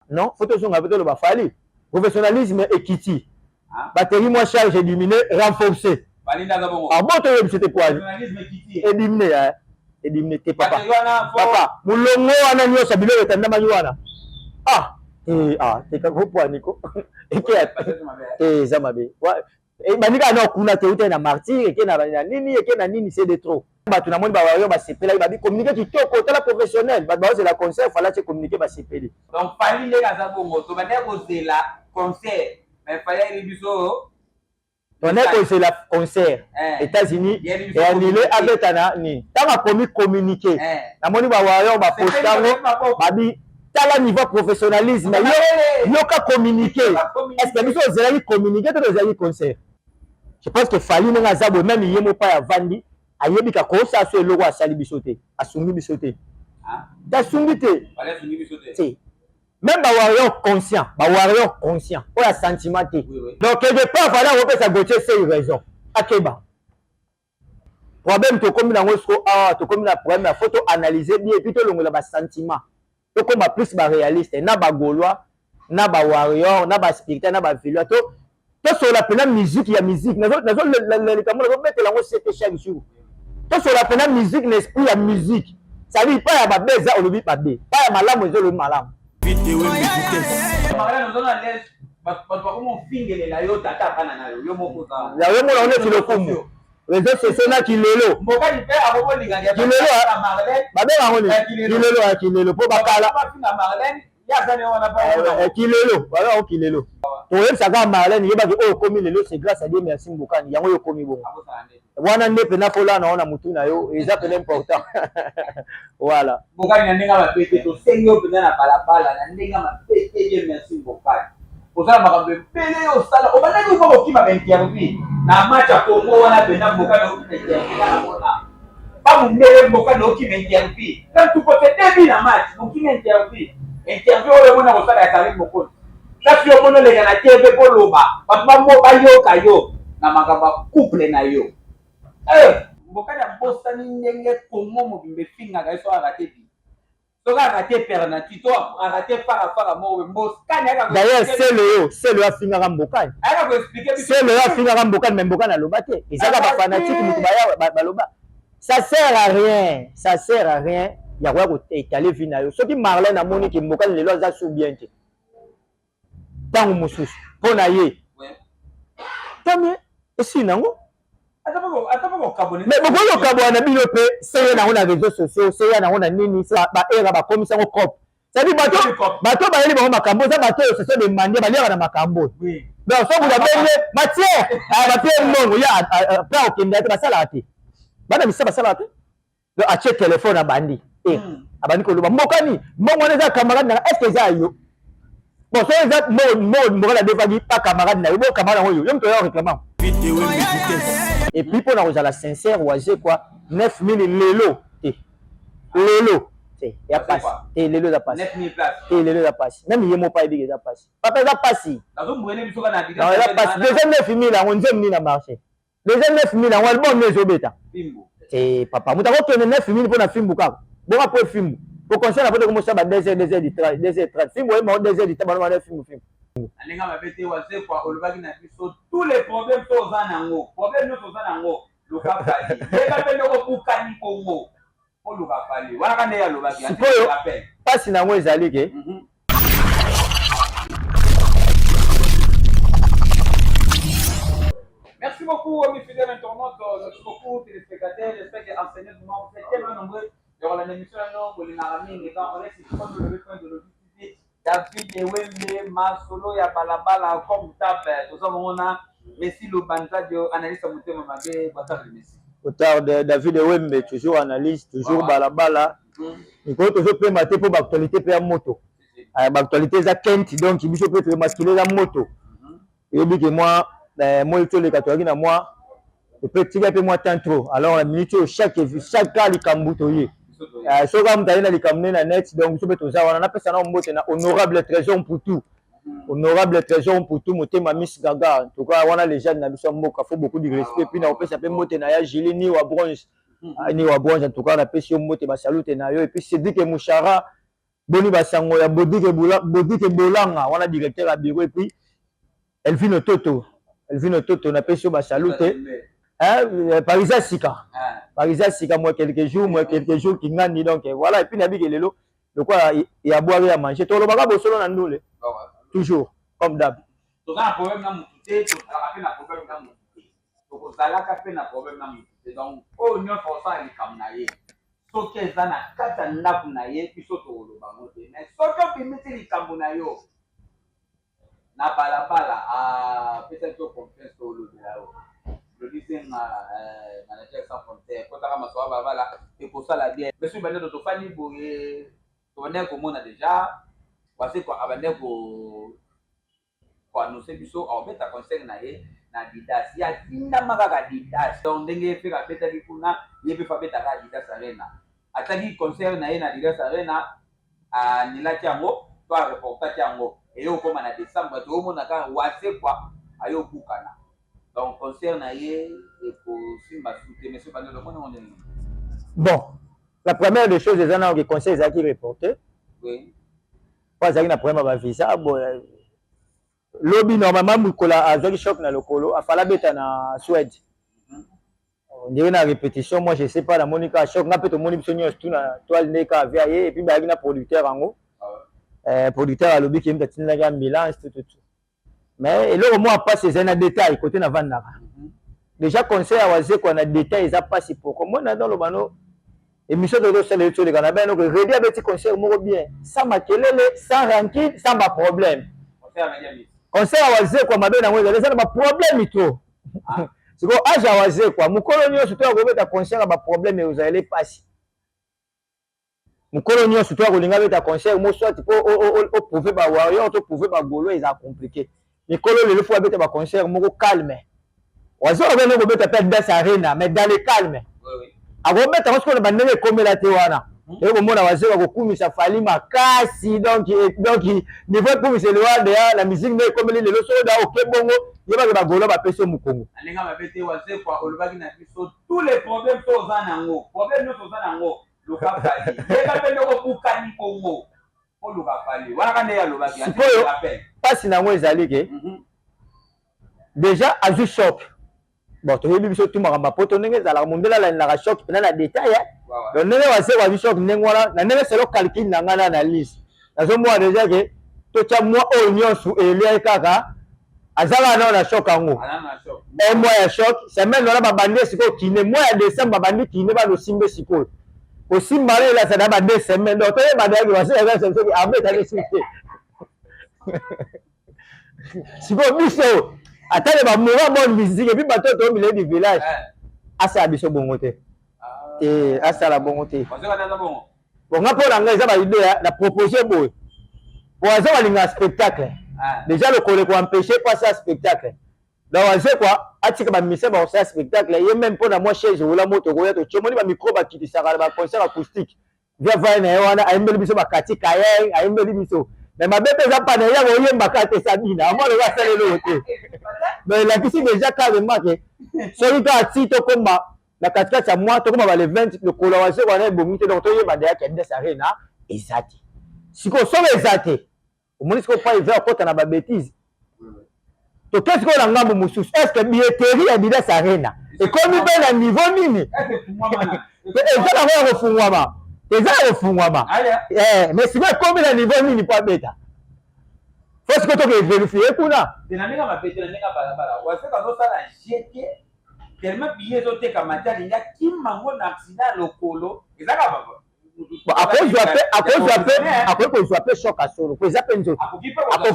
Non, faut tozonga mpe toloba Fally professionnalisme ekiti, Ah. Batterie mwa charge ediminue, renforcé. Fally nde aza bongo. Ah bon, toyebi te poani. Professionnalisme ekiti. Ediminue, ediminue te, papa. Batterie wana fo Papa, molongo wana nyonso biloko etandamaki wana, ah eh, ah teka ko poani ko eke. Batterie mabe. Te, eza mabe. Ebandi kaka na kuna te, utai na martyr, eke na nini, eke na nini, c'est de trop. Bato namoni bawario basepelaki, babi communiqué kitoko, tala professionnel. Bato baozela concert, Fally atie communiqué, basepeli. Donc Fally ndenge aza bongo, tobandaki kozela concert, mais Fally ayebi biso. Tone kozela concert. États-Unis Yebi biso eannulé. Communiqué. Abeta na nini, ntango akomi communiqué, namoni bawario baposte Sepeli yango. maboko. Babi tala niveau professionnalisme yo, yoka communiqué. Communiqué. Est ce que biso ozelaki communiqué to tozalaki concert? Je pense que Fally ndenge aza boye, même ye moko avandi, ayebi ka kosala so eloko asali biso te, asungi biso te. Ah, te, asungi te. Fally asungi biso te. Te, même bawarrior conscient, bawarrior conscient oyo ya sentiment te. Donc quelque part Fally akopesa Gautier Sey raison, akeba. Problème tokomi nango siko awa, tokomi na problème ya faut toanalyse bien et puis tolongola basentiment, tokóma plus baréaliste na bagaulois, na bawarrior, na baspirital, na bavillois. To tosola mpena musique ya musique, nazolikambo nazobetela yango sete chaque jour. Tosola mpena musique na esprit ya musique, c'est-à-dire pa ya mabe eza olobi mabe, pa ya malamu eza olobi malamu. Marlène, oza na l'aise, bato bakoma ofingelela yo tata bana na yo, yo moko oza. Yango mona neti lokumu, réseau sociaux na kilelo. Mbokani mpe akokolinga. Kilelo, ah. Marlène. Babenga yango nini? Eh, kilelo. Kilelo ya kilelo mpo bakala. Bafinga Marlène, ye aza ne wana pa. Kilelo, babenga yango kilelo. Toyebisaka Marlène, yebaki oyo okomi lelo, c'est grâce à Dieu, merci Mbokani. Yango oyo okomi bongo. Akosala nde. Wana nde mpena fola na yo na mutu na yo, eza mpena important, voilà. Mbokani, na ndenge ya mabe te, tosengi yo mpenza na balabala, na ndenge ya mabe te. Ye merci Mbokani, oza na makambo ebele osala. Obandaki oka kokima bainterview na match ya Congo wana mpenza. Mbokani okima interview nga namona bamundele. Mbokani okima interview quand tu pote début na match, okima interview. Interview oyo omona kosala ya Karim Mokonzi, kasi yo mona oleka na TV koloba, bato bamo bayoka yo na makambo ya couple na yo. Mbokani abosani ndenge Kongo mobimba efingaka ye so arate bi, soki arate penalty to arate farafara moko, Mbokani ayaka. D'ailleurs sele oyo afingaka Mbokani. Ayaka koexpliquer biso. Sele oyo afingaka Mbokani, mais Mbokani aloba te, ezaka bafanatike moto baya baloba. Ça sert à rien, ça sert à rien ya koya koetale vie na yo. Soki Marlène amoni ke Mbokani lelo aza su bien te, ntango mosusu mpo na ye, tant mieux, esili nango. Ata mpo kokabona. Mais bokoki kokabwana na bino mpe, seya nango na réseaux sociaux, seya nango na nini, baera bakomisi yango cope. C'est-à-dire bato bayeli bango makambo, eza bato oyo ce sont des mendiants, baliaka na makambo. Donc soki moto abenge matière, bapie mbongo ya mpe akokende te, basalaka te, bana misa basalaka te. Donc atie telefone, abandi abandi koloba Mbokani, mbongo wana eza camarade nanga. Est ce que eza ya yo? Bon, soki eza mbongo Mbokani adefaki pa camarade na yo, bo camarade yango yo, yo moto oya réclamant. Et puis mpona kozala sincère, waze quoi, 9000 lelo te, lelo te, ya pasi te, lelo eza pasi te, lelo eza pasi. Même ye moko ayebiki eza pasi, papa, eza pasi, eza pasi. Déjà 9000 yango, nzembo nini na marché? Déjà 9000 yango, album nini ezobeta te, papa? Moto akokende 9000 mpo na fimbu kaka bonga, mpo fimbu po concert na po tokomosala ba 2 heures, 2 heures du 30, 2 heures 30, fimbu oyemba 2 heures du temps, bana fimbu fimbu. Na ndenge mabe te, Wazekwa, olobaki na biso tous les problèmes to oza nango, problème nyonso oza nango, luka Fally. Yeba mpe ndoko obukani bongo, oluka Fally wana ka nde alobaki. Sikoyo mpasi nango ezali ke Merci beaucoup, amis fidèles internautes. Merci beaucoup, téléspectateurs. J'espère que enseignement, vous êtes tellement nombreux. Dans la émission, on est sur le point de le TV. David Ewembe, masolo ya balabala comme table. Tozomona Messi Lubanzadio, analyste motema mabe, bâtard de Messi. Otard David Ewembe, toujours analyse, toujours balabala. Mikolo tozopema te mpo baactualité mpe ya moto. Baactualité eza kenti, donc biso mpe tomasquile eza moto. Oyebi ke mwa moi toleka, toyaki na mwa mpe tika mpe mwa temps trop. Alors na minute oyo, chaque likambo toye, soki moto aye na likambo nde na net, donc biso mpe toza wana. Napesa na mbote na honorable Trésor Mputu, honorable Trésor Mputu, motema Miss Gaga. En tout cas wana légende na biso ya mboka, faut beaucoup de respect. Puis na kopesa mpe mbote na ya Julie Niwa Bronze, Niwa Bronze, en tout cas napesi yo mbote, basalute na yo. Et puis Cédric Mouchara. Boni basango ya Bodike Bodike Bolanga wana directeur ya bureau, et puis Elvino Toto, Elvino Toto, napesi yo basalut te. Hein, Paris ya sika, Paris ya sika, moi quelques jours, moi quelques jours kingandi. Donc voilà, et puis nabiki lelo lokola ya boire, ya manger, tolobaka bosolo na ndule toujours comme d'hab. Toza na problème na motu te, tozalaka mpe na problème na motu te, tokozalaka mpe na problème na motu te. Donc oyo nyonso osala likambo na ye, soki eza na kati ya ndako na ye, biso tokoloba ngo te. Mais soki obimisi likambo na yo na balabala, apesa biso confiance, tolobela yo. Lobi senga manager sans frontière, kotaka masolo ya balabala ekosala bien. Mais soki bandeko tofandi boye, tobandeki komona déjà Wazekwa abandeki koannonce biso aobeta concert na ye na Adidas. Ye atindama kaka Adidas. Donc ndenge Ferre abetaki kuna, ye mpe fa abetaka Adidas Arena. Atiaki concert na ye na Adidas Arena, anilaki yango to areportaki yango, eye okóma na décembre. Toomona kaka Wazekwa ayobukana, donc concert na ye ekosimba su te. Monsieur Bandelo, omoni ngo ndenge? Bon, la première des choses eza nano ke concert ezalaki reporté po azalaki na problème ya bavisa. Bon, lobi normalement mokolo azwaki choc na lokolo, afala abeta na Suède. Ndenge na répétition, moi je sais pas, namoni kaka choc nga mpe tomoni biso nyonso tu na toile nde kaka via ye. Et puis bayaki na producteur yango, producteur alobi ke mutu atindaki ambulance, tout tout tout. Mais eloko moko mpasi ezali na détail côté navandaka déjà concert ya Wazekwa na détail eza mpasi. Pourquoi? Moi nazoloba no émission tozosala ye, toleka na bino ke Redi abeti concert moko bien, sans makelele, sans rancune, sans baproblème. Concert ya Wazekwa, mabe nango ezali eza na baproblème trop. Sikoyo age ya Wazekwa, mokolo nyonso to ya kobeta concert ya baproblème ezali mpasi. Mokolo nyonso to ya kolinga abeta concert mo, soit mpo oprouve bawarrior to prouve bagolo, eza compliqué. Mikolo lelo fo abeta baconcert moko calme. Wazekwa abende kobeta mpe Adidas Arena, mais dans le calme. Akobeta ngo sikoyo na bandenge ekomela te wana. Toyei komona Wazekwa kokumisa Fally makasi. Donc niveau ekumiseli wana deya na musique nde ekomeli lelo. Soki da oke bongo, yebake bagolo bapesi yo mokongo. Na ndenge mabe te, Wazekwa olobaki na biso tous les problèmes to oza nango, problème nyonso oza nango, luka Fally. Yeba mpe ndoko obukani bongo, oluka Fally wana ka nde alobaki. Sikoyo mpasi nango ezali ke déjà azwi choc. Bon, toyebi biso tu makambo ya poto ndenge ezalaka, mondele alandaka choc mpena na détail. Donc ndenge Wazekwa azwi choc ndenge wana, na ndenge selo calcul na ngai na analyse, nazomona déjà ke totya mwa oyo nyonso eliaki kaka azalaka nao na choc yango, un mois ya choc, semaine wana babandi sikoyo kine, mois ya décembre babandi kine, bana osimbe sikoyo kosimba na elasa na ba 2 semaines. Donc toyeba dayaki Wazekwa soki abetaki suki te. Sikoyo biso atale bamoura bonne musique, et puis bato oyo toyomile du village, asala biso bongo te, te asala bongo te. Bon, nga mpo na ngai eza baidée na propose boye, po aza balingaka spectacle déjà, lokolo ekoempêche po asala spectacle. Donc Wazekwa atika bamusicien bakosala spectacle ye même mpo na mwa chaise ola moto koya totiomoni bamicro bakitisaka na baconcert acoustique. Via vai na ye wana ayembeli biso bakati kaye, ayembeli biso, mais mabe mpe eza mpana ya koyembaka te. Sabina amwa loka asala eloko te, mais elakisi déjà carrément ke soki kaka ti tokóma na katikati ya mois, tokóma ba le 20, lokolo ya Wazekwa wana ebongi te. Donc toyeba deyaki Adidas Arena eza te. Sikoyo soki eza te, omoni sikoyo pa eza akɔta na babêtises. Toke sikoyo na ngambo mosusu: est ce que billetterie ya Adidas Arena ekomi mpe na niveau nini? Eza nango ya kofungwama, eza ya kofungwama, mais sikoyo ekomi na niveau nini mpo abeta? Fo sikoyo toke vérifie kuna. Na ndenge mabe te, na ndenge ya balabala, Wazekwa azosala jete tellement billet ezotekama te, alingi akima ngo na accident ya lokolo, ezaka akozwa mpe, akozwa mpe, akoki kozwa mpe choc ya solo po eza mpe nzoto, akoki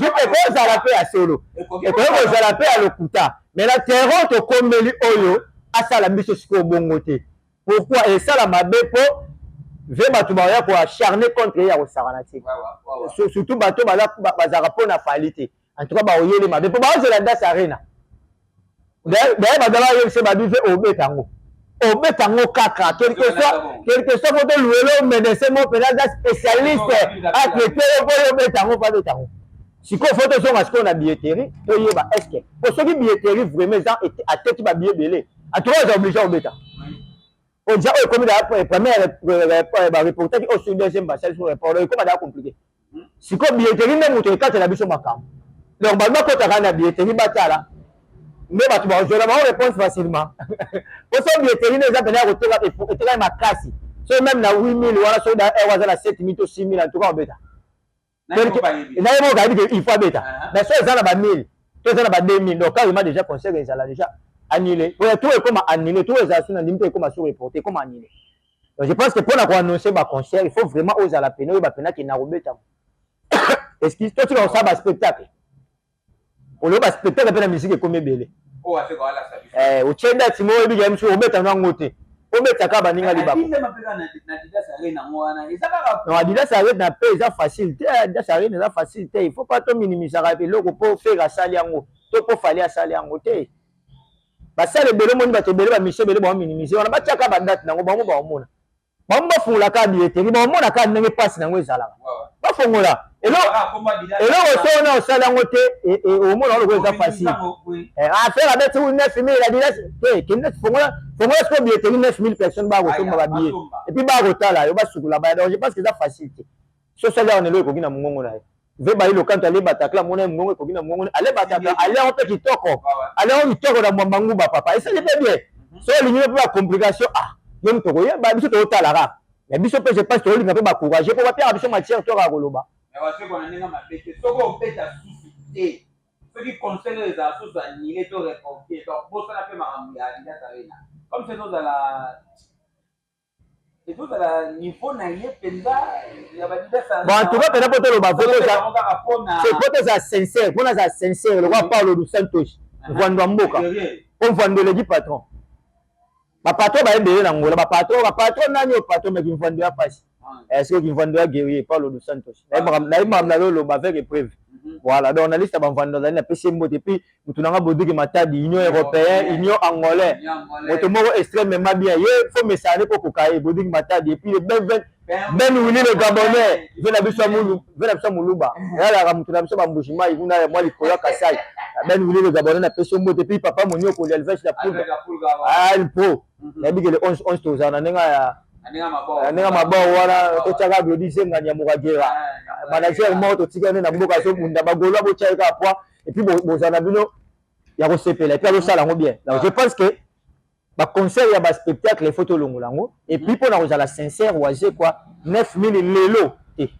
mpe kozala mpe ya solo, ekoki kozala mpe ya lokuta. Mais na terrain tokomeli oyo asala biso sikoyo bongo te. Pourquoi esala mabe? Mpo ve bato baya koacharne contre ye ya kosakana te, surtout bato bazalaka mpo na Fally te. En tout cas baoyele mabe mpo baozela Adidas Arena. D'ailleurs bato bayebisa babi ve obeta yango, obeta yango kaka quelque soit fo toluwelo médecin moko mpenza aza spécialiste, atraite yo mpo yo obeta yango, mpo abeta yango. Sikoyo fo tozonga sikoyo na billetterie, toyeba est ce que po soki billetterie vraiment eza ateki babillet ebele, en tout cas aza obligé obeta. Po dejà oyo ekomi dejà première ba reportaki oyo sur deuxième basali sur report, donc ekoma dejà compliqué. Sikoyo billetterie nde moto ekatela biso makambo. Donc bato bakotaka na billetterie batala nde bato bakozwela bango réponse facilement. Po so billetterie nde eza mpena ya koteka, etekami makasi, so même na 8000 wana, soki da awa aza na 7000 to 6000, en tout cas obeta na ye moko ayebi ke il faut abeta. Mais so eza na ba 1000 to eza na ba 2000, donc carrément déjà concert ezala déjà annulé. Po ya tour ekoma annulé, tour ezala so na ndimi te, ekoma sur reporté, ekoma annulé. Donc je pense que mpona koannoncer baconcert, il faut vraiment ozala pene, oyeba pena ke na kobeta. Excuse, totika kosala baspectacle, olobi baspectacle mpe na musique ekomi ebele. Otie date moko, oyebi ke mosusu obeta nango te, obetaka baninga libaku. Non, Adidas Arena mpe eza facile te. Adidas Arena eza facile te. Il faut pas tominimisaka eloko mpo Ferre asali yango to mpo Fally asali yango te. Basala ebele, omoni bato ebele, bamission ebele baominimiser wana. Batiaka badate nango, bango baomona, bango bafungolaka billetterie, baomona kaka ndenge mpasi nango ezalaka. Bafongola eloko so wana, osali yango te, omona lokola eza facile. Affaire abeti 9000 Adidas te, kende fongola, fongola sikoyo billetterie, 9000 personnes bakosomba babillet et puis bakotala yo, basukula baya. Donc je pense que eza facile te. So osali awa lelo, ekoki na mongongo na ye ve bayi lokanto ale Bataclan, mona ye mongongo ekoki na mongongo ale Bataclan, ale yango mpe kitoko, ale yango kitoko na mwamba nguba papa, esali mpe bien. So olingi mpe bacomplication, ah, yo moto koyeba, biso tozotala kaka. Mais biso mpe, je pense, tozolinga mpe bacourage mpo bapiaka biso matière tokaka koloba. Soki obeta susu te, soki concert oyo ezala susu annulé to reporté, donc bosala mpe makambo ya Adidas Arena comme se ezozala niveau na ye mpenza ya baAdidas. Bon, en tout cas mpena mpo toloba, po tozala sincère, mpo nazala sincère lokwa Paulo dos Santos, mvwando ya mboka, mpo mvwando eleki patron. Bapatron bayebele na Ngola, bapatron, bapatron nani oyo patron meki mvwando ya pasi. Est ce que kimvwando ya guerrier Paulo dos Santos, nayebi makambo naloloba avec épreuve. Voilà, donc na liste ya bamvwando azali, napesi ye mbote. Puis mutu nanga Boduki Matadi, Union européen, Union angolais, moto moko extrêmement bien, ye faut mesana mpo koka ye, Boduki Matadi. Et puis le Ben Ben Willi le Gabonais, ve na biso ve na biso Moluba, eyalaka mutu na biso bambujimai kuna ya mwa likolo ya Kasai. Ben Willi le Gabonais, napesi yo mbote. Puis papa Moniokoli, Alves la Pulga, al pro, nayebi ke le 11 11 tozala na ndenge ya ndenge mabao wana. Totiaka Glodi Zengani ya Mokagera, manager moko totika nde na mboka, azobunda bagolo, botia kaka poids et puis bozala na bino ya kosepela, et puis azosala yango bien. Donc je pense que baconcert ya baspectacle, il faut tolongola yango. Et puis mpona kozala sincère, Wazekwa 9000 lelo te,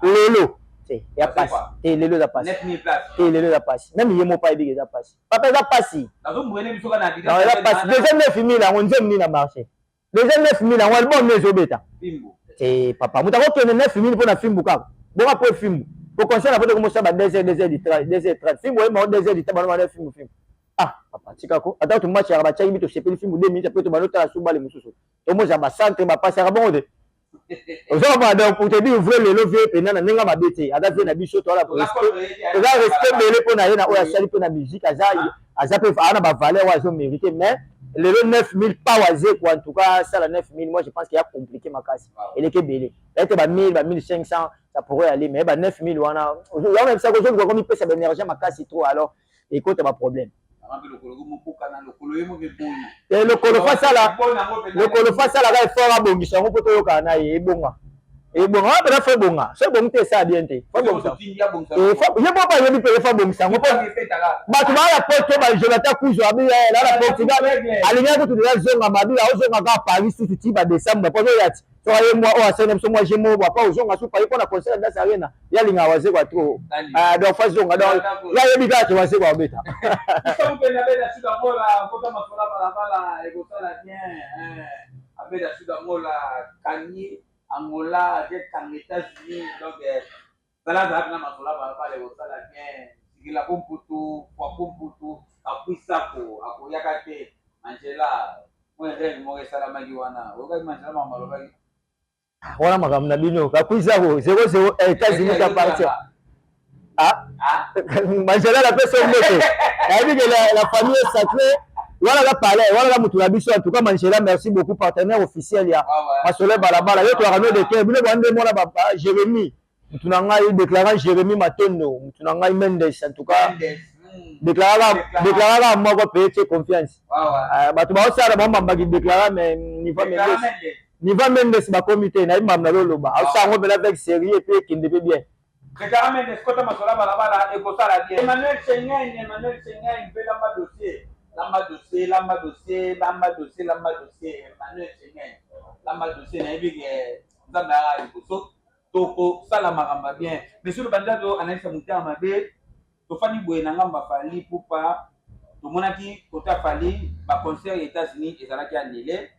lelo te, ya pasi te, lelo eza pasi te, lelo eza pasi. Même ye moko ayebiki eza pasi, papa, eza pasi, eza pasi. Déjà 9000 yango, nzembo nini na marché? Déjà 9000 yango, album nde ezobeta te, papa. Moto akokende 9000 mpo na fimbu kaka bonga, mpo fimbu po concert na po tokomosala ba 2 heures, 2 heures du 2 heures 30, fimbu oyemba 2 heures du temps, bano fimbu fimbu. Ah papa, tikako ata to match yaka, batiaki bi tosepeli fimbu 2 minutes, après to bano tala su bale mosusu, tomozala bacentre bapasi yaka bongo te. Ozomona, donc pour te dire vrai, lelo vie mpena na ndenge mabe te, aza vie na biso, toala toza respect ebele mpo na ye na oyo asali mpe na musique, aza mpe aa na bavaleur oyo azomérite. Mais lelo 9000 pa Wazekwa, en tout cas asala 9000, moi je pense qu'il ya compliqué makasi, eleki ebele ete ba 1000, ba 1500, ça pourrait aller, mais ba 9000 wana, yango nayebisaka, ozoluka komipesa baénergie makasi trop, alors ekota baproblème. Lokolo fasala, lokolo fasalaka effort, abongisa yango mpo toyokana na ye, ebonga, ebonga wana mpena. Faut ebonga, so ebongi te, esala bien te. Ye moko ayebi mpe, ye faut abongisa yango mpo bato baa na poto. Ba Jonathan Kuzo abi na na Portugal, alingaki kutu deja zonga mabi, aozonga kaka Paris susu ti badécembre mpo azoya ti soki aye mwa oyo asali na biso mwa jemo apa ozonga su Paris mpona concert Adidas Arena. Ye alingaka Wazekwa trop, donc faut azonga. Donc ye ayebi kaka ke Wazekwa abeta. Abeta suka Ngola kangi Angola, akekanga États-Unis, donc tala azalaki na masolo balabala, ekosala bien. Sikila ko mputu fwaku mputu akwisako akoyaka te. Angela mwa erreur moko esalamaki wana, oyokaki Angela makambo alobaki. Wana makambo na bino kakwisako 00 États-Unis ta partir. Ah, Angela, napesi yo mbote, nayebi ke la famille est sacrée. Wana aza palais, wana aza motu na biso. En tout cas Mangela, merci beaucoup, partenaire officiel ya masolo balabala. Yo toyaka no de cœur, bino bande mona ba Jérémie, mutu na ngai déclarant Jérémie Matondo, mutu na ngai Mendes, en tout cas. Déclaraka moko mpe tie confiance. Bato baosala bango bambaki déclara, mais niveau Mendes, niveau Mendes bakomi te. Nayebi makambo naloloba, aosala yango mpena avec sérieux mpe ekende mpe bien. Déclara Mendes, kota masolo balabala, ekosala bien. Emmanuel Schengen, Emmanuel Schengen mpe lamba dossier, lamba dossier, lamba dossier, lamba dossier, lamba dossier. Emmanuel Schengen, lamba dossier. Nayebi ke Nzambe aka liboso, tokosala makambo ya bien. Monsieur Lobanzato, analyse motema mabe. Tofandi boye na ngambo ya Fally Ipupa, tomonaki kota Fally, baconcert ya États-Unis ezalaki annulé.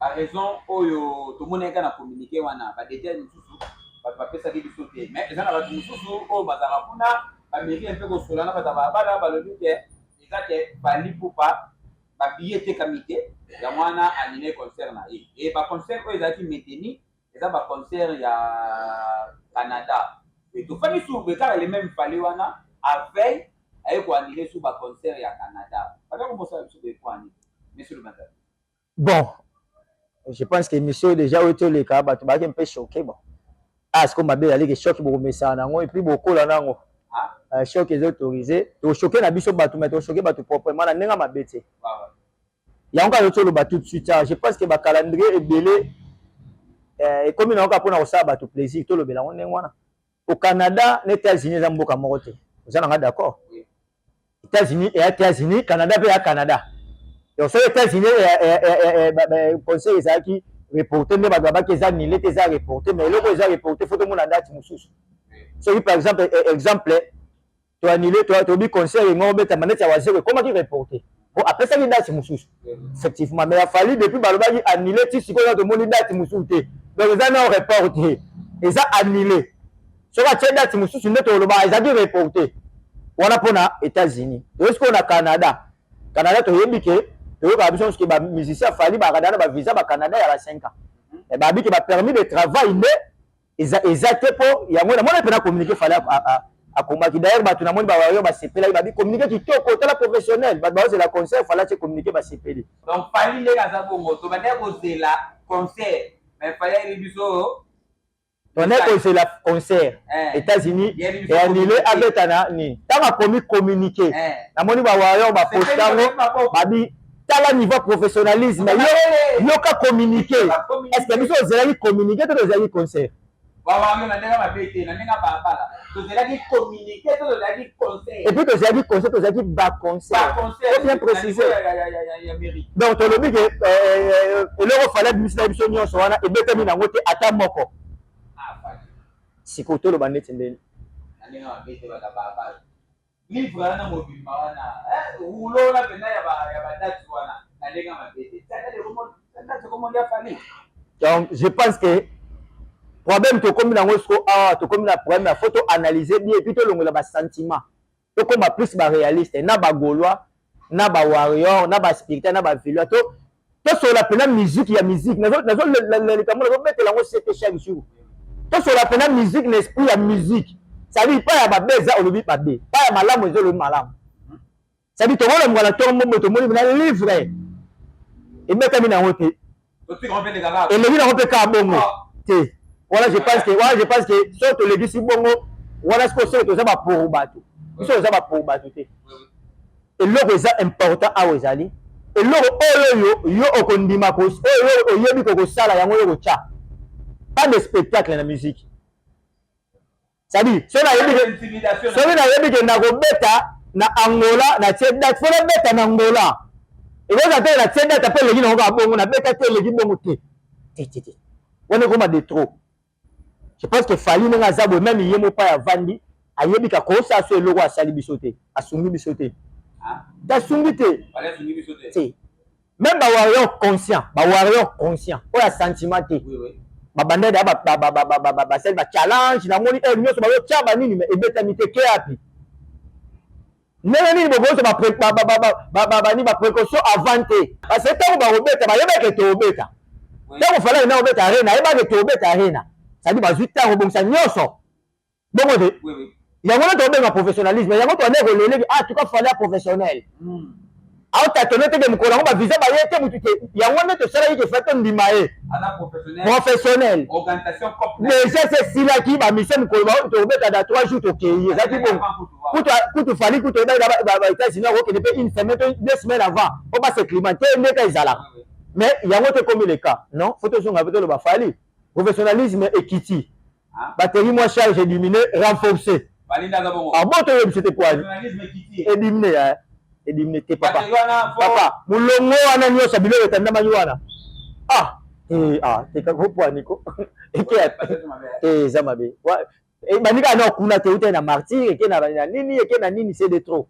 Baraison oyo tomonaki kaka na communiqué wana, badetail mosusu bato bapesaki biso te. Mais eza na bato mosusu oyo bazalaka kuna, bameki mpe kosola na bato ya balabala, balobi ke eza ke Fally Ipupa, babillet etekami te, yango wana annulé concert na ye. E baconcert oyo ezalaki maintenu eza baconcert ya Canada. E tofandi sur kaka le même Fally wana, aveille aye koannuler sur baconcert ya Canada. Bata komosala biso boye po ani, monsieur Lubanda? Bon, je pense que émission déjà oyo toleka, bato bazalaki mpe choqué. Bon, ah, sikoyo mabe ezalaki choc, bokomesana nango et puis bokola nango. Choc eza autorisé. Tochoquer na biso bato, mais tochoquer bato proprement, na ndenge mabe te. Yango kaka toloba tout de suite, je pense que bacalendrier ebele ekomi nango kaka mpona kosala bato plaisir. Tolobela yango ndenge wana. Au Canada na États-Unis eza mboka moko te, oza nanga d'accord? États-Unis eya États-Unis, Canada mpe eya Canada. Donc soki États-Unis conseil ezalaki reporté, nde bato babaki eza annulé te, eza reporté. Mais eloko eza reporté, faut tomona date mosusu. Soki par exemple toannulé, tobi concert yango obetama neti ya Wazekwa ekomaki reporté po apesaki date mosusu effectivement. Mais ya Fally, depuis balobaki annulé ti sikoyo tomoni date mosusu te. Donc eza na report te, eza annulé. Soki atie date mosusu nde toloba ezalaki reporté. Wana mpona États-Unis. Toye sikoyo na Canada. Canada, toyebi ke toyokaka biso nyonso ke bamusicien Fally bakada na bavisa bacanada ya ba 5 ans, babi ke bapermis de travail nde eza te. Mpo yango namoni mpena communiqué Fally akomaki. D'ailleurs bato namoni bawayo basepelaki, babi communiqué kitoko, tala professionnel. Bato baozela concert, Fally atie communiqué, basepeli. Donc Fally ndenge aza bongo, tobandaki kozela concert, mais Fally ayebi biso. Tobandaki kozela concert États-Unis eannulé, abeta na nini. Ntango akomi communiqué, namoni bawayo baposte yango, babi tala niveau professionnalisme, yoka communiqué. Est ce que biso ozelaki communiqué to tozelaki concert? Bawango na ndenge mabe te, na ndenge balabala, tozelaki communiqué to tozelaki concert? Et puis tozelaki concert, tozelaki baconcert, faut bien préciser. Donc tolobi ke eloko Fally abimisi na biso nyonso wana ebetami nango te ata moko. Sikoyo toloba neti ndeni? Na ndenge mabe te, bato balabala, livre wana mobimba wana, rouleau wana mpenza ya badate wana, na ndenge mabe te, date ekomondi ya Fally. Donc je pense que problème tokomi nango siko awa, tokomi na problème ya faut toanalyser bien et puis tolongola basentiment, tokóma plus baréaliste na bagaulois, na bawarrior, na baspirital, na bavilois. To tosola mpena musique ya musique, likambo nazobetela yango sete chaque jour. Tosola mpena musique na esprit ya musique, c'est-à-dire pa ya mabe eza olobi mabe, pa ya malamu eza olobi malamu. C'est-à-dire tokolamuka na ntongo mombo, tomoni mpena livre ebetami nango te, eleki nango mpe kaka bongo te. Wana je pense que so tolekisi bongo wana, sikoyo soki toza baporo bato, biso toza baporo bato te. Eloko eza important awa ezali eloko oyo yo okondima, oyo oyebi kokosala yango, oyo kotya pas de spectacle na musique. C'est-à-dire soki nayebi ke nakobeta na Angola, natie date, faut nabeta na Angola. Ekozala te natie date mpe eleki nango kaka bongo, nabeta te, eleki bongo te, te te te, wana ekoma de trop. Je pense que Fally ndenge aza boye, même ye moko avandi ayebi ka kosala so eloko asali biso te, asungi biso te, asungi te te. Même bawarrior conscient, bawarrior conscient oyo ya sentiment te, babanda da basali bachallenge, namoni heure nyonso bazotya banini, mais ebetami te. Ke api ndenge nini bokozwa bani baprécaution avant te? Parce que ntango bakobeta, bayebake tobeta. Ntango Fally na kobeta Arena, ayebake tobeta Arena, c'est-à-dire bazwi ntango bongisa nyonso bongo te. Yango nde tobenga professionnalisme. Yango toande koleleki. Ah, tuka Fally ya professionnel aotatone teke mokolo yango bavisa baye te, mutu te. Yango nde tosalaki ke Fally tondima ye professionnel. Déjà se esilaki bamission, mokolo tokobeta da 3 jours, tokei, ezalaki bongo. Kutu kutu Fally kutu oyebaki na ba États-Unis akokende mpe une semaine to 2 semaines avant po bas'acclimater ndeka ezalaka. Mais yango te ekomi le cas. Non, faut tozonga mpe toloba Fally professionnalisme ekiti, batterie mwa charge ediminue, renforcé. Ah bon, toyebisi te kwani ediminue, ediminue te, papa. Papa, molongo wana nyonso biloko etandamaki wana, ah ah, tekakopwani ko eke te, eza mabe. Ebandi kaka na kuna te, eutai na Martyr, eke na nini, eke na nini. C'est de trop,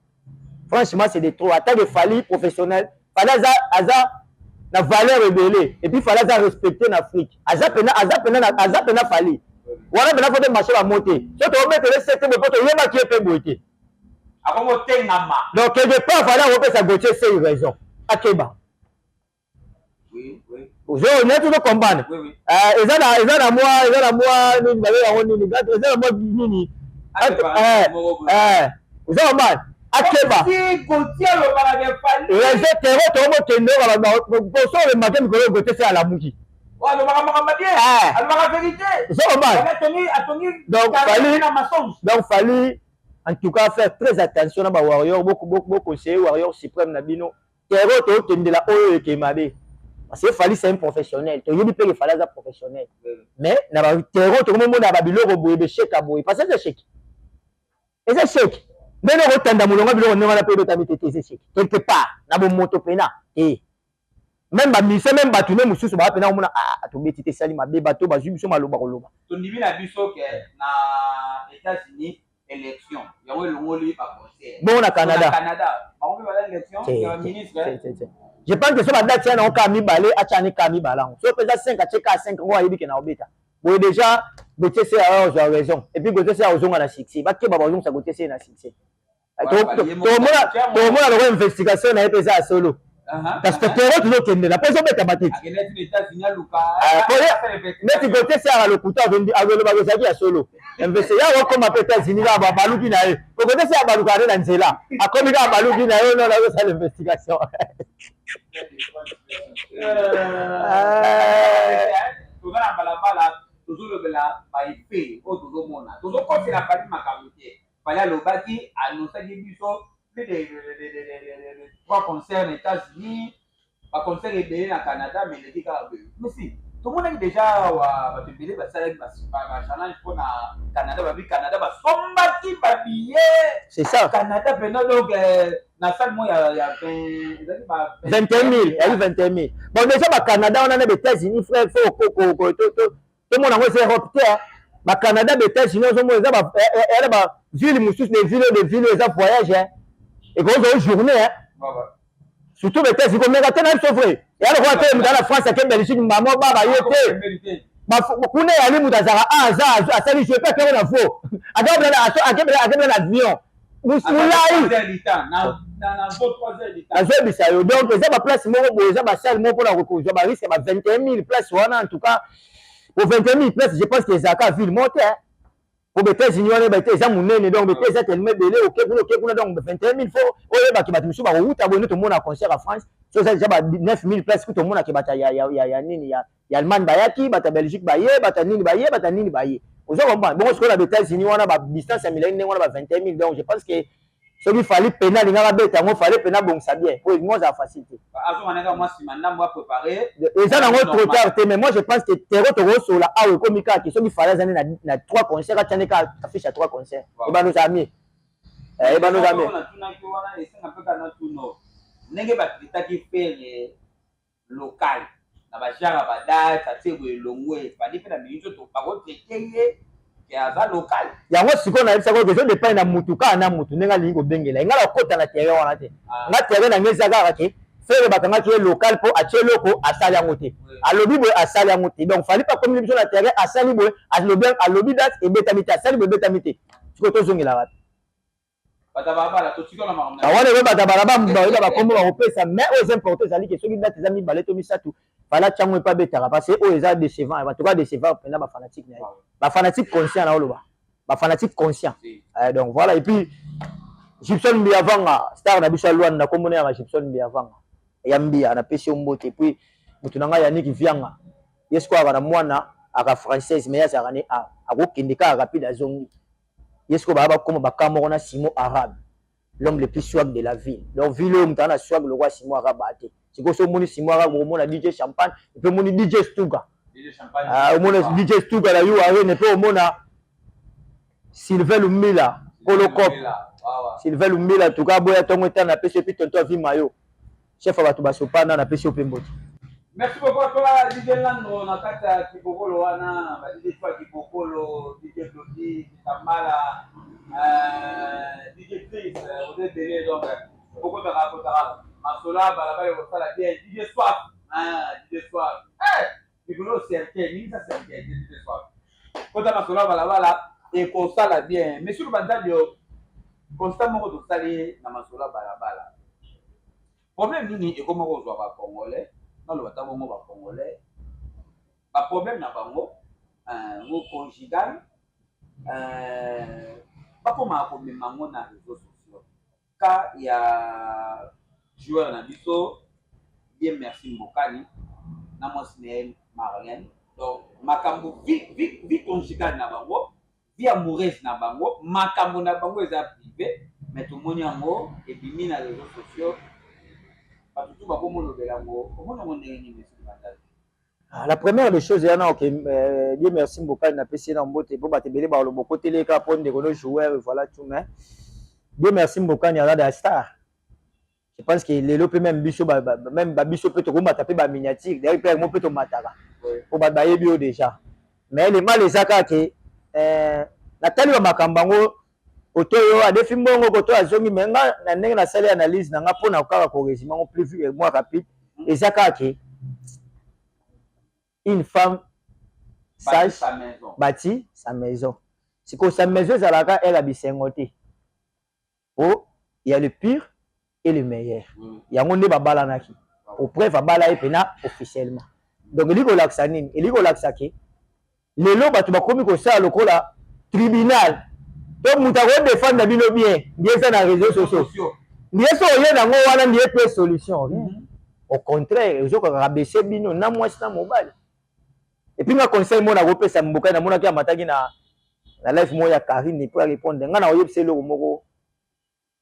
franchement, c'est de trop. Ata que Fally professionnel, Fally aza na valeur ebele, et puis Fally aza respecté na Afrique, aza pena, aza pena, aza pena. Fally wana pena faut te marché bamo te. So toobetele sete boye po toyebaki ye mpe boye te. Akomotengama. Donc quelque part Fally akopesa Gautier Sey raison, akeba. Ozo neti ozocomprendre, eza na mwa nini, babe yango nini, eza na mwa nini, oza comprendre, akeba. Réseau tero tokomokende poso olembake mikolo, Gautier Sey alamuki. Ozo comprendre. Donc Fally, en tout cas, faire très attention na bawarrior. Boconseiller warrior suprême na bino, tero tookendela oyo eke mabe, parce que Fally, c'est un professionnel. Toyebi mpe ke Fally aza professionnel, mais na batero tokomomona babiloko boye, besheka boye, parce que eza échec, eza échec. Ndenge okotanda molongo biloko ndenge wana mpe ebetami te te, eza échec quelque part na bomoto pena te. Même bamusicien, même bato ne mosusu baa pena komona: ah, tobeti te, esali mabe, bato bazwi biso maloba koloba. Tondimi na biso ke na États-Unis élection yango elongoli baconcert. Bongo na Canada? Canada bango mpe baza élection ya baministre. Je pense que so badate ya nango kaka mibale, atya kaka mibale yango. So mpenza 5, atie kaka 5 yango, ayebi ke na obeta boye déjà. Gautier Sey awa ozwa raison, et puis Gautier Sey azonga na succès. Bakeba, bazongisa Gautier Sey na succès. Tomona loko investigation na ye mpe eza ya solo, parce que tero tozokendela mpo ezobetama te. Neti Gautier Sey aka lokuta, alobaka ezalaki ya solo. Ya okoma mpe États-Unis kaka baluki na ye, po Gautier Sey abalukaka nde na nzela, akomi kaka baluki na ye no nazosala investigation. Toza na balabala, tozolobela baefe oyo tozomona, tozokotela Fally makambo te. Fally alobaki, annonçaki biso plus de trois concerts na États-Unis, baconcert ebele na Canada, mais eleki kaka boye. Mais tomonaki déjà awa bato ebele basalaki bachallenge mpona Canada, babi Canada basombaki babillet. C'est ça. Canada mpena, donc na salle moko ya ezalaki ba 21 000, ezali 21 000. Bon, déjà bacanada wana na baÉtats-Unis, frère, faut tomona yango eza Europe te. Bacanada, baÉtats-Unis, ozomona eza na baville mosusu, de ville de ville, eza voyage, ekozwa journée, surtout baÉtats-Unis. Komeka te na biso, vrai, eya lokola te moto na France ake Belgique, mamo baba ye te. Kuna eyali moto azalaka a aza asali jeu mpe akeko na vo akebela na avion molai, nazoyebisa yo. Donc eza baplace moko boye, eza basale moko mpona kozwa barisque ya ba 21 000 place wana. En tout cas, po 21 000 place, je pense que ezalaka ville moko te, po baÉtats-Unis wana eba te, eza monene. Donc bete eza tellement ebele, oke kuna, oke kuna, donc 21 000, faut oyebaki bato mosusu bakowuta boye. Nde tomona concert ya France, so eza déjà ba 9 000 place, ku tomonaki bato ya nini, ya Allemagne bayaki, bato ya Belgique baye, bato ya nini baye, bato ya nini baye, oza comprendre. Bongo sikoyo na baÉtats-Unis wana, badistance ya milai ndenge wana, ba 21 000. Donc je pense que soki Fally pena alingaka beta yango, Fally pena abongisa bien, po elingi ozala facile te. Eza nango trop tard te, mais moi je pense que tero tokosola awa ekomi kaka soki Fally azali na trois concert, atiani kaka affiche ya trois concert, ebanda ozala mie, ebanda ozala mie. Ndenge batraitaki Ferre local na bagenre ya badate, atie boye elongo, efandi mpe na mingi oyo bakotraite ye ke aza local. Yango sikoyo nayebisaka oyo ezodépendre na mutu kaka na mutu ndenge alingi kobengela ye. Ngai nakota na terrain wana te. Nga terrain na ngai eza kaka ke Ferre bakangaki ye local mpo atie eloko, asali yango te, alobi boye, asali yango te. Donc Fally mpe akomeli biso na terrain, asali boye, alobi date, ebetami te, asali boye, ebetami te. Sikoyo tozongela wapi? Wana ebe bato balaba bayeba bakombo bakopesa, mais oyo eza important ezali ke soki date eza mibale to misato, Fally atyango epe abetaka, parce que oyo eza décevant, en tout cas décevant mpena bafanatique na ye, bafanatique conscient na oloba, bafanatique conscient. Donc voilà. Et puis Gibson Mbiavanga, star na biso ya Lwanda, kombo na yaka Gibson Mbiavanga ya Mbia, napesi yo mbote. Et puis motu na ngai Yannick Vianga, ye sikoyo aka na mwana aka française, mais ye azalaka ne a akokende kaka rapide, azongi. Ye sikoyo baya bakoma baka moko na Simo Arabe, l'homme le plus swag de la ville. Donc ville oyo moto aza na swag lokola Simo Arabe aa te. Sikoyo soki omoni Simo Arabe, okomona DJ Champagne, et puis omoni DJ Stuka. Ah, omona DJ Stuka na U Arena, et puis omona Sylvain Lumila, Kolokop. Sylvain Lumila, en tout cas, boya tongo etana napesi, et puis tonton Avi Mayo, chef ya bato basopana, napesi yo mpe mbote. Merci beaucoup à toi, DJ Landro, na kati ya Kibokolo wana, ba DJ Chua Kibokolo, DJ Glody, Tambala, DJ Chris, oza ebele, donc bokotaka kotaka masolo ya balabala ekosala bien. DJ Swap, DJ Swap, likolo cercueil, ningisa cercueil, DJ Swap. Kota masolo ya balabala ekosala bien. Mais sur banzadi yo, constat moko tosali na masolo ya balabala. Problème nini ekoma kozwa ba Congolais, naloba ta bongo ba Congolais, ba problème na bango ngo conjugal, bakomaka komema yango na réseaux sociaux. Cas ya joueur na biso Dieu merci Mbokani na mwasi na ye Marlène, donc makambo vie conjugale na bango, vie amoureuse na bango, makambo na bango eza privé, mais tomoni yango ebimi na réseaux sociaux, bato tu bakomolobela yango. Omoni yango ndenge nini, monsieur Bandal? Ah, la première des choses eza na ok, Dieu merci Mbokani, napesi ye na mbote, mpo bato ebele baloba okoteli ye kaka mpo ndeko no joueur, voilà tout. Mais Dieu merci Mbokani aza da star. Je pense que lelo mpe même biso, même babiso mpe tokomata mpe baminiature, d'ailleurs mpe yango mpe tomataka mpo bato bayebi yo déjà. Mais le mal eza kaka ke natali bamakambo yango, koto oyo adefi mbongo, koto azongi. Mais nga na ndenge nasali analyse na nga mpona kaka korésumer yango plus moins rapide, eza kaka ke une femme sage bâtit sa maison. Sikoyo sa maison ezalaka ele ya bisengo te, po il y a le pire et le meilleur. Yango nde babalanaki, au preuve abala ye mpena officiellement. Donc elingi kolakisa nini? Elingi kolakisa ke lelo bato bakomi kosala lokola tribunal to moto akodefendre bino bien ndie eza na réseaux sociaux, ndie so oye nango wana ndie pe solution. Au contraire, ezokaka rabaisser bino na mwasi na mobali. Et puis nga conseil moko nakopesa Mboka, namonaki amataki na live moko ya Karine mpo ya répondre. Nga na oyebisa eloko moko,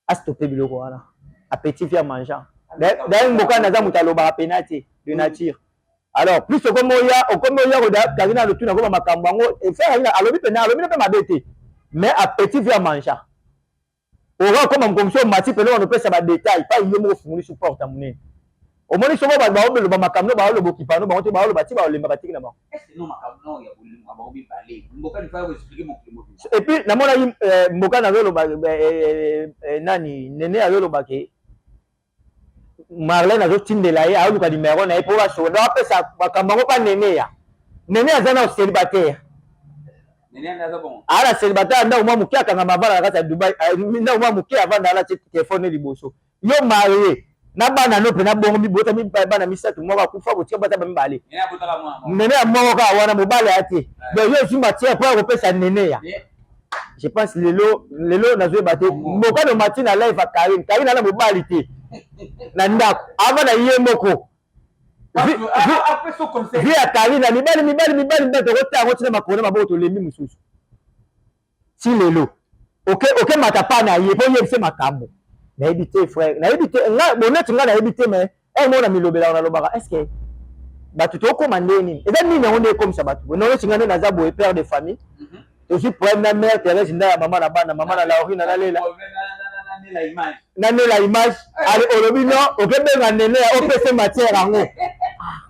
astopper biloko wana, appétit vient mangeant. D'ailleurs Mboka naza moto alobaka pena te de nature. Alors plus okomi oya, okomi oya koda Karine alotuna koma makambo yango, frère alobi pena, alobi mpe mabe te, mais appétit vient mangeant. Oka okoma mokomisi, omati pene wana, opesa badétail pa yo moko, ofungoli su porte ya monene. Omoni soko bato baoloba makambo no, baoloba okipano bango te, baoloba ti baolemba, batiki na bango. Et puis namonaki Mboka nazoloba nani, Nene azoloba ke Marlène azotindela ye, aoluka numero na ye mpo basola, donc apesa makambo yango mpa Nene. Ya Nene aza na célibataire, aa na célibataire, ndako mwa moke akangama, avanda na kati ya Dubai, ndako mwa moke avanda ala tie telefone liboso. Yo marie na bana no mpena bongo, mibota bana misato, moko akufa, botika bata bamibale. Nene ya moko kaka wana, mobali aya te. Donc yo ozwi matière mpo ya kopesa Nene ya. Je pense lelo, lelo nazoyeba te. Mbokano mati na live ya Karine, Karine ana mobali te na ndako, ava na ye moko. Vie ya Karine na mibali, mibali, mibali, mibali, tokota yango ntina makolo na maboko, tolembi mosusu ti lelo. Oke mata pa na ye mpo oyebise makambo. Nayebi te, frère, nayebi te. Nga boneti nga nayebi te, mais oyo moko na milobelaka, nalobaka: est ce que bato tokóma nde nini? Eza nini yango nde ekomisa bato boye? Noneti nga nde naza boye, père de famille, tozwi problème na mère Thérèse nda ya mama na bana, mama na Laurine, nalela nanela image. Ale olobi non, okebenga Nene ya opesa matière yango,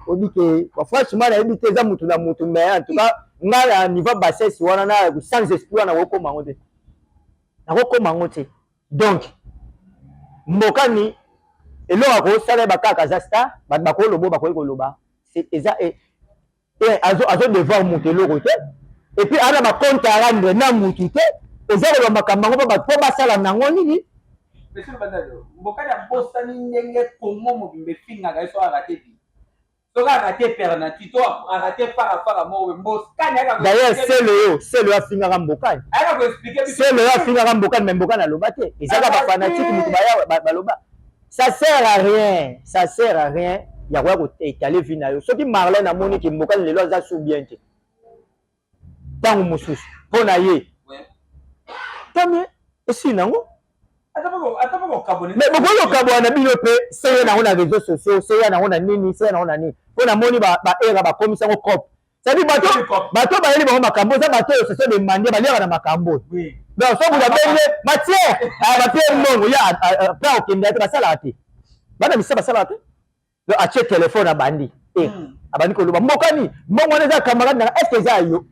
obi ke franchement nayebi te. Eza mutu na mutu, mais en tout cas nga na niveau bassesse wana na sans esprit wana, nakokóma yango te, nakokóma yango te. Donc Mbokani eloko akosala ye bakaka, aza star, bato bakoloba, bakoki koloba, eza azo devoir moto eloko te, et puis aza na bacompte à rendre na mutu te. Eza koloba makambo yango mpo bato mpo basala nango nini? Mbokani abosani ndenge Kongo mobimba efingaka ye so arate bi, soki arate penalty to arate farafara moko, Mbokani. D'ailleurs sele oyo afingaka Mbokani, sele oyo afingaka Mbokani, mais Mbokani aloba te. Ezaka bafanatike moto baya baloba. Ça sert à rien, ça sert à rien ya koya koétaler vie na yo. Soki Marlène amoni ke Mbokani lelo aza su bien te, ntango mosusu mpo na ye. Tant mieux, esili nango. Mais bokoki kokabwana na bino mpe seya nango na réseaux sociaux, seya nango na nini, seya nango na nini, mpo namoni baera bakomisi yango cope. C'est-à-dire bato bayeli bango makambo, eza bato oyo ce sont des mendiants, baliaka na makambo. Donc soki moto abengi matière, bapie mbongo ya mpe akokende te, basalaka te, bana misa basalaka te. Donc atie telefone, abandi abandi koloba mbokani, mbongo wana eza camarade nanga, est ce que eza yo?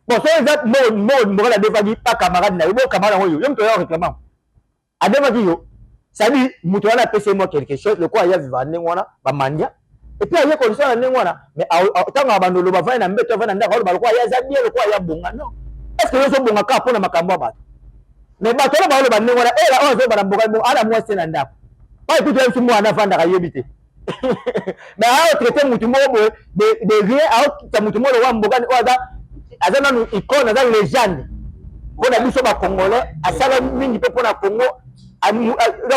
Bon, soki eza mbongo mbokani adefaki pa camarade na yo, bo camarade yango yo, yo moto oya réclamant adefaki yo, c'est-à-dire moto wana apesi ye mwa quelque chose lokola aya vivre ndenge wana, bamandia, et puis aye condition na ndenge wana. Mais ntango abanda oloba, avandi na mbeto, avandi na ndako, aloba lokola ye aza bien, lokola ye abonga. Non, est ce que yo ozobonga kaka mpona makambo ya bato? Mais bato wana baoloba ndenge wana, ela oyo azoba na mboka, ana mwasi te na ndako, oyo kutu yebiso mwana avandaka yebi te, mais aotraite mutu moko boye de rien, aokita mutu moko lokola mbokani oyo aza nanu icône, aza légende mpona biso bacongolais, asala mingi mpe mpona Congo.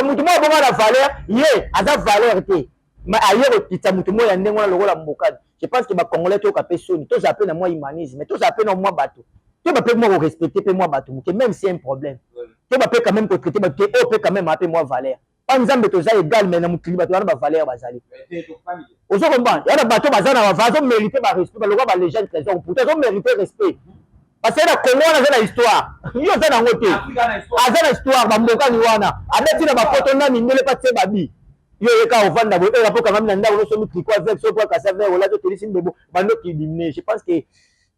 Mutu moko bongo na valeur, ye aza valeur te, mais aye kokita mutu moko ya ndenge wana lokola mbokani. Je pense que bacongolais toyoka mpe soni, tozala mpe na mwa humanisme, tozala mpe na mwa bato, toyeba mpe mwa korespecte mpe mwa bato moke, même si un problème, toyeba mpe quand même kotraite bato te oyo mpe quand même ape mwa valeur. Pa Nzambe toza égal, mais na mokili bato wana bavaleur bazali, ozo comprendre? Ya na bato baza na bazomérite barespect, balokola balégende Trésor, pourtant azomérite respect parce que na Congo wana aza na histoire, yo oza nango te. Aza na histoire, bambokani wana abeti na bapoto na mindele mpa tie babi. Yo oyeka ovanda boye oyo apo kangami na ndako, nosomi tricot avec so po akasa vert, olati, otelisi mbebo, bando kidimine. Je pense que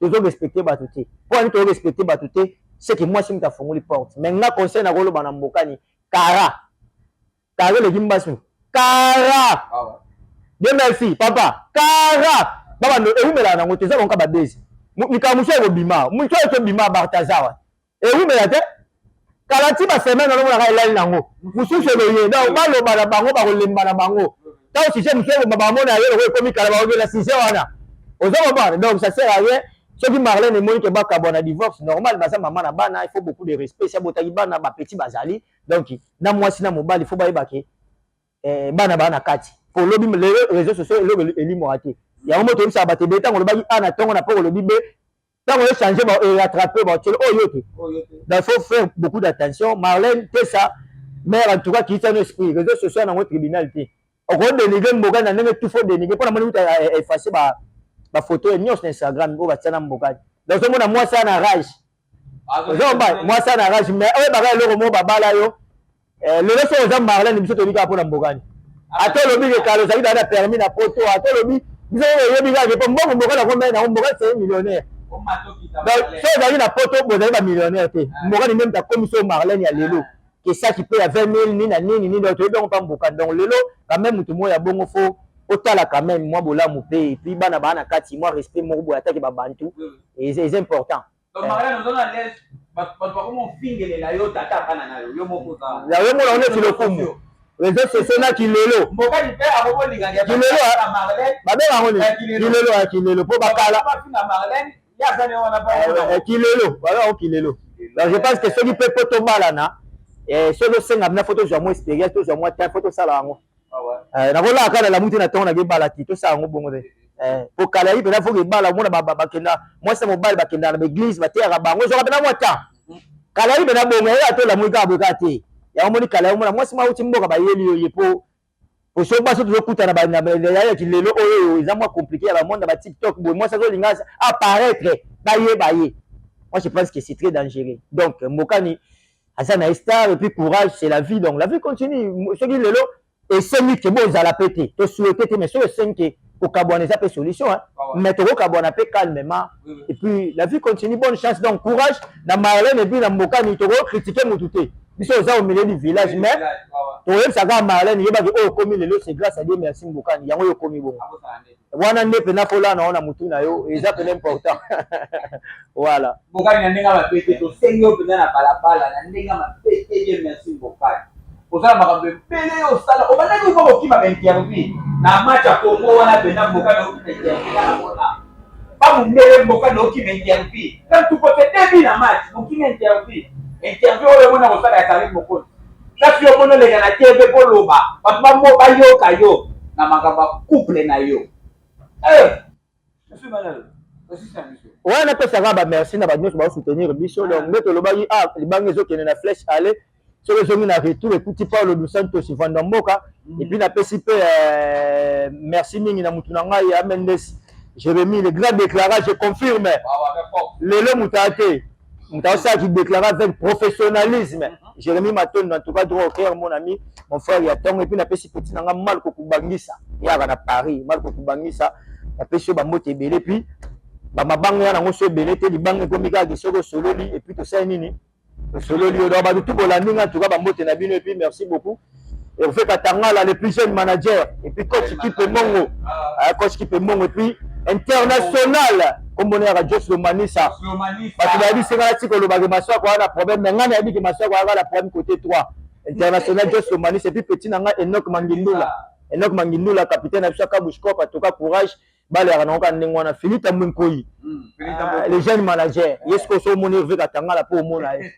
tozo respecte bato te. Mpo ani tozo respecte bato te? C'est que mwasi moto afongoli porte. Mais nga conseil nakoloba na mbokani, kara kara eleki mbasu kara. Dieu merci papa, kara babando ewumelaka nango te, eza bango babezi likambo mosusu ekobima, mosu oyo tobima Bartazar ewumela te, kala ti basemaine alomonaka elali nango, mosusu eboye. Donc baloba na bango, bakolemba na bango ntango sujet mosusu ekobima, bamona ye loko ekomi kala, bakokela sujet wana, oza comprendre? Donc ça sert à rien. Soki Marlène emoni ke bakabwa na divorce, normal, baza mama na bana, il faut beaucoup de respect. Si abotaki bana, bapeti bazali, donc na mwasi na mobali, il faut bayeba ke bana baa na kati. Po lobi, lelo réseaux sociaux eloko elimwaka te. Yango mo toyebisaka bato ebele, ntango olobaki A na ntongo na mpo olobi B, ntango ochange, erattrape baotiele oyo te. Donc il faut faire beaucoup d'attention. Marlène Tesa mère, en tout cas kiita no esprit, réseaux sociaux nango tribunal te. Okodénigre mboka na ndenge tout, faut dénigre mpo na moni kuta efface bafoto nyonso na Instagram oyo batia na mbokani. Donc ozomona mwasi ana rage, ozomba mwasi ana rage, mais oyo baka eloko moko babala yo lelo. Soki oza Marlène, biso toyebi kaka mpona mbokani. Ata olobi ke kala ozalaki na permis na poto, ata olobi, biso oyebi kaka po mbongo mboka na kombe nango, mboka c'est millionnaire. Donc soki ozalaki na poto, bozali bamillionnaire te. Mbokani nde moto akomi so Marlène ya lelo, kesaki mpe ya 20 000 nini na nini nini, donc toyebi yango mpa mbokani. Donc lelo quand même moto moko ya bongo, faut otala quand même mwa bolamu mpe, et puis bana baa na kati, mwa respect moko boye, ataki babantu, eza important. Bato bakoma ofingelela yo tata bana na yo, yo moko. Yo mona neti lokumu, réseaux sociaux na kilelo. Mbokani mpe akokolinga. Kilelo, babenga yango nini? Kilelo ya kilelo, mpo bakala kilelo, babenga yango kilelo. Donc je pense que soki mpe po tobalana, soki osenga bina, faut tozwa mwa expérience, tozwa mwa temps, faut tosala yango. Nakolaka kaka nalamu te na ntongo nake ebala ti tosala yango bongo te. Po kala yi mpena faut ebala, omona bakenda mwasi na mobali, bakendaka na baeglise, bateyaka bango, ezwaka mpena mwa temps. Kala yi mpena bongo eyaka to olamui kaka boye kaka te. Yango moni kala, omona mwasi mwa auti mboka, bayeli yo ye po poso basi tozokutana ya kilelo oyo eza mwa compliqué ya bamonde na baTikTok boye, mwasi azolinga apparaître, bayeba ye. Moi je pense que c'est très dangereux. Donc mbokani aza na star, et puis courage, c'est la vie, donc la vie continue. Soki lelo esengi ke bozala mpe te, tosouhaite te, mais soki esengi ke kokabwana eza mpe solution, hein? Mais tokokabwana mpe calmement et puis la vie continue. Bonne chance, donc courage na Marlène et puis na mbokani. Tokocritique motu te, biso oza au milieu du village, mais tokoyebisa kaka Marlène, yebaki oyo okomi lelo, c'est grâce à Dieu merci mbokani. Yango oyo okomi bongo wana nde mpena fola na yo na motu na yo, eza mpena important, voilà. Mbokani, na ndenge ya mabe te, tosengi yo mpenza na balabala na ndenge ya mabe te. Dieu merci, mbokani ozala makambo ebele osala, obandaki uka kokima bainterview na match ya Congo wana mpenza, mbokani okima interview na mona bamundele, mbokani okima interview comme tu pote début na match, okima interview, interview oyo omona kosala ya Karine Mokonzi. Kasi yo mona oleka na TV koloba, bato bamo bayoka yo na makambo ya couple na yo. Wana napesaka bamerci na bato nyonso baosoutenir biso. Donc nde tolobaki, ah, libanga ezokende na flèche aller, soki ezongi na retour ekuti Paulo dos Santos vanda mboka. Et puis napesi mpe merci mingi na mutu na ngai ya Mendes Jérémy, le grand déclarant. Je confirme, lelo moto aya te, moto aosalaki déclarant avec professionnalisme, Jérémy Matondo. En tout cas, droit au cœur, mon ami, mon frère ya ntongo. Et puis napesi petit na nga Malko Kubangisa, yaka na Paris. Malko Kubangisa, napesi yo bambote ebele. Puis bamabanga ya nango so ebele te, libanga ekomi kaka soki osololi. Et puis tosali nini? Tosololi yo. Donc bato tu bolandi nga, en tout cas bambote na bino et puis merci beaucoup. Hervé Katangala, le plus jeune manager, et puis coach Kipe Mongo, coach Kipe Mongo, et puis international kombo yaka Jos Lomanisa. Bato bayebi senga na tika olobaka Maswako wana problème, mais ngai nayebi ke Maswako aka na problème côté 3 international Jos Lomanisa. Et puis petit na ngai Enoch Mangindula, Enoch Mangindula, capitaine na biso ya Kabushkop. En tout cas courage, baleyaka nango kaka ndenge wana. Philippe Tambwe, le jeune manager, ye sikoyo so omoni Hervé Katangala mpo omona ye,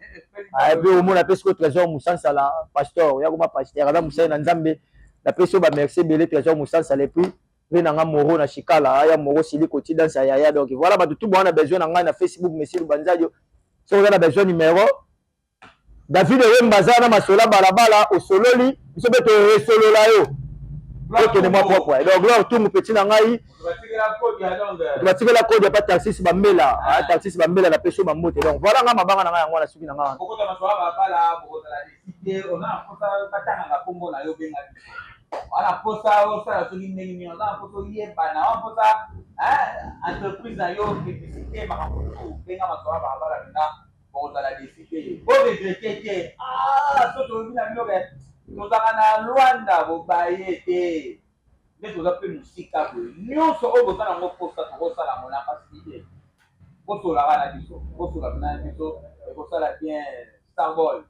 mpe omona mpe sikoyo Trésor Mosansala, pasteur ya koma pasteur, aza mosali na Nzambe. Napesi yo bamerci ebele, Trésor Mosansala. Et puis mpe na nga Moro na Shikala, aya Moro sili koti danse ya yaya. Donc voilà, bato tu bwana besoin na ngai na Facebook, Messi Lubanzadio. Soki oza na besoin numéro David Wemba, aza na masola balabala, osololi biso mpe toresolola yo, okende mwa propre. Donc Gloire Tungu, petit na ngai, batikela kode ya pa Tarsis Bambela, Tarsis Bambela, napesi yo bambote. Donc voilà, nga mabanga na ngai yango wana, suki na ngai. Bokota masolo balabala, bokozala desite. Oza na mposa batangaka nkombo na yo, benga biso. Wana mposa osala soki ndenge nini, oza na mposa oyebana, wana mposa entreprise na yo, publicité, makambo tu, benga masolo balabala mpenza, bokozala desite, boregretter te. So tolobi na bino ke tozalaka na Lwanda, bobaye te nde toza mpe mosika boye. Nyonso oyo boza nango mposa, tokosala yango na facilité. Bosolaka na biso, bosola mpena na biso, ekosala bien. Starboy.